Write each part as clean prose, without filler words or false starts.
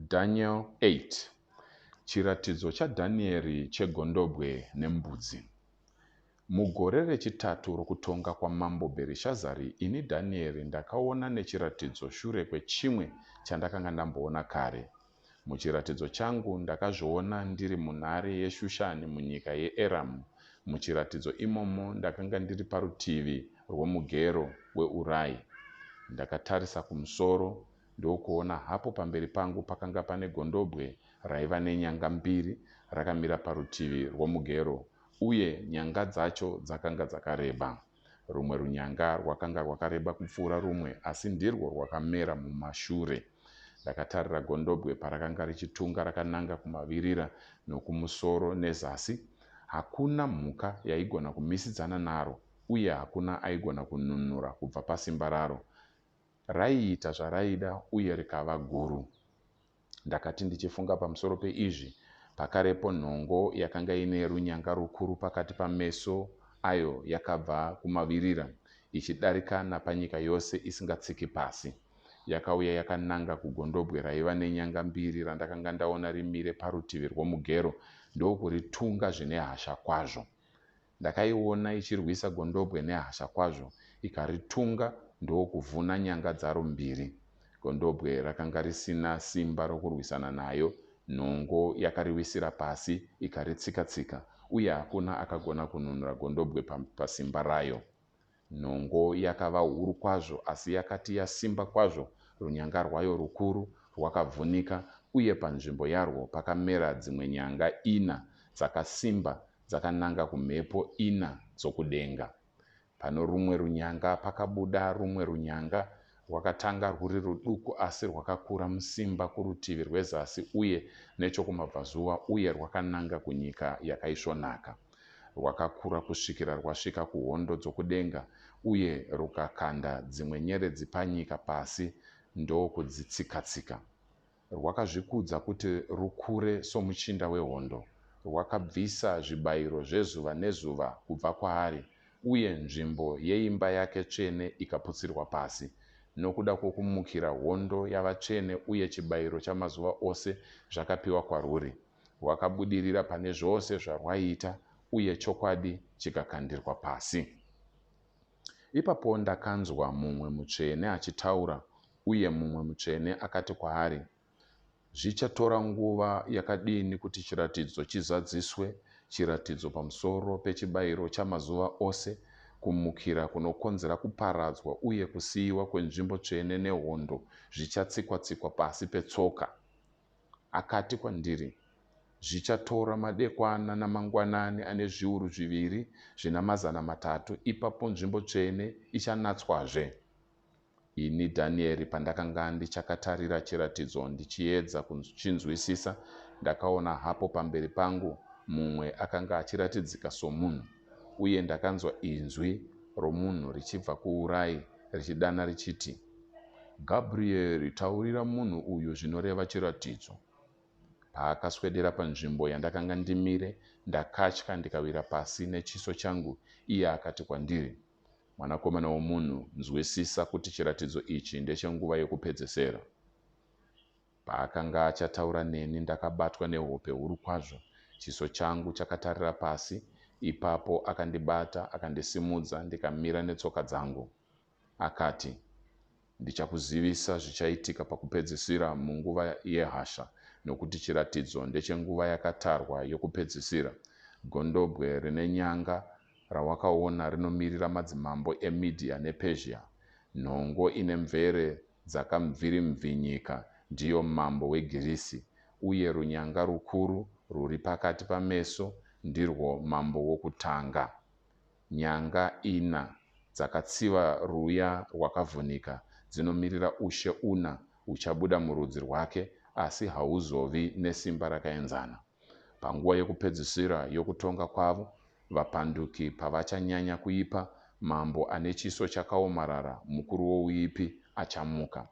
Daniel 8. Chiratidzo chaDhanieri chegondobwe nembudzi. Mugore rechitatu rokutonga kwamambo Bherishazari, ini Dhanieri ndakaona nechiratidzo shure kwechimwe chandakanga ndamboona kare. Muchiratidzo changu ndakazviona ndiri munhare yeShushani munyika yeEramu. Muchiratidzo imomo ndakanga ndiri parutivi rwomugero weUrai. Ndakatarisa kumusoro, ndokuona hapo pamberi pangu pakanga pane gondobwe raiva nenyanga mbiri rakamira parutivi rwomugero, uye nyanga dzacho dzakanga dzakareba. Rumwe runyanga rwakanga rwakareba kupfuura rumwe, asi ndirwo rwakamera mumashure. Ndakatarira gondobwe parakanga richitunga rakananga kumavirira nokumusoro nezasi. Hakuna mhuka yaigona kumisidzana naro, uye hakuna aigona kununura kubva pasimba raro. Raiita zvaraida uye rikava guru. Ndakati ndichifunga pamusoro peizvi, pakarepo nhongo yakanga ine runyanga rukuru pakati pameso ayo yakabva kumavirira, ichidarika napanyika yose isingatsiki pasi. Yakauya yakananga kugondobwe raiva nenyanga mbiri randakanga ndaona rimire parutivi rwomugero, ndokuritunga zvine hasha kwazvo. Ndakaiona ichirwisa gondobwe nehasha kwazvo, ikaritunga ndokuvhuna nyanga dzaro mbiri. Gondobwe rakanga risina simba rokurwisana nayo, nhongo yakariwisira pasi ikaritsika-tsika, uye hakuna akagona kununura gondobwe pasimba rayo. Nhongo yakava huru kwazvo, asi yakati yasimba kwazvo, runyanga rwayo rukuru rwakavhunika, uye panzvimbo yarwo pakamera dzimwe nyanga ina dzakasimba dzakananga kumhepo ina dzokudenga. Pano rumwe runyanga pakabuda rumwe runyanga, rwakatanga rwuri ruduku asi rwakakura musimba kurutivi rwezasi uye nechokumabvazuva uye rwakananga kunyika yakaisvonaka. Rwakakura kusvikira rwasvika kuhondo dzokudenga uye rukakanda dzimwe nyeredzi panyika pasi ndokudzitsika-tsika. Rwakazvikudza kuti rukure somuchinda wehondo. Rwakabvisa zvibayiro zvezuva nezuva kubva kwaari, uye nzvimbo yeimba yake tsvene ikaputsirwa pasi. Nokuda kwokumukira hondo yavatsvene uye chibayiro chamazuva ose zvakapiwa kwarwuri. Rwakabudirira pane zvose zvarwaiita, uye chokwadi chikakandirwa pasi. Ipapo ndakanzwa mumwe mutsvene achitaura, uye mumwe mutsvene akati kwaari, Zvichatora nguva yakadini kuti chiratidzo chizadziswe, chiratidzo pamusoro pechibayiro chamazuva ose, kumukira kunokonzera kuparadzwa uye kusiyiwa kwenzvimbo tsvene nehondo zvichatsikwa-tsikwa pasi petsoka? Akati kwandiri, Zvichatora madekwana namangwanani ane zviuru zviviri zvina mazana matatu, ipapo nzvimbo tsvene ichanatswazve. Ini Dhanieri pandakanga ndichakatarira chiratidzo ndichiedza kuchinzwisisa, ndakaona hapo pamberi pangu mumwe akanga achiratidzika somunhu, uye ndakanzwa inzwi romunhu richibva kuUrai richidana richiti, Gabrieri, taurira munhu uyu zvinoreva chiratidzo. Paakaswedera panzvimbo yandakanga ndimire, ndakatya ndikawira pasi nechiso changu, iye akati kwandiri, Mwanakomana womunhu, nzwisisa kuti chiratidzo ichi ndechenguva yokupedzesera. Paakanga achataura neni, ndakabatwa nehope huru kwazvo, chiso changu chakatarira pasi. Ipapo akandibata, akandisimudza, ndikamira netsoka dzangu. Akati, Ndichakuzivisa zvichaitika pakupedzisira munguva yehasha, nokuti chiratidzo ndechenguva yakatarwa yokupedzisira. Gondobwe rine nyanga rawakaona rinomirira madzimambo eMidhia nePezhia. Nhongo ine mvere dzakamvirimvinyika ndiyo mambo weGirisi, uye runyanga rukuru rwuri pakati pameso ndirwo mambo wokutanga. Nyanga ina dzakatsiva ruya rwakavhunika dzinomirira ushe una huchabuda murudzi rwake, asi hahuzovi nesimba rakaenzana. Panguva yokupedzisira yokutonga kwavo, vapanduki pavachanyanya kuipa, mambo ane chiso chakaomarara, mukuru wouipi, achamuka.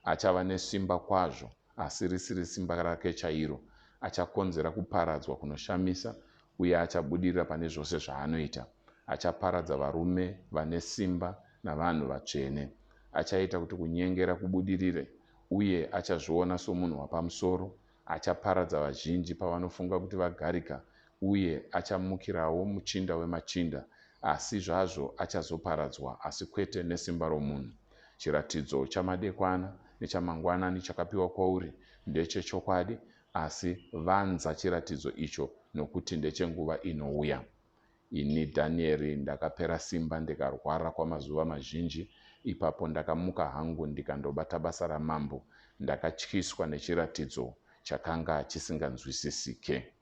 Achava nesimba kwazvo, asi risiri simba rake chairo. Achakonzera kuparadzwa kunoshamisa, uye achabudirira pane zvose zvaanoita. Achaparadza varume vane simba navanhu vatsvene. Achaita kuti kunyengera kubudirire, Uye achazviona somunhu wapamusoro. Achaparadza vazhinji pavanofunga kuti vagarika uye achamukirawo muchinda wemachinda asi zvazvo achazoparadzwa asi kwete nesimba romunhu. Chiratidzo chamadekwana nechamangwanani chakapiwa kwauri ndechechokwadi asi vanza chiratidzo icho nokuti ndechenguva inouya. Ini Dhanieri ndakapera simba ndikarwara kwamazuva mazhinji. Ipapo ndakamuka hangu ndikandobata basa ramambo. Ndakatyiswa nechiratidzo chakanga chisinganzwisisike.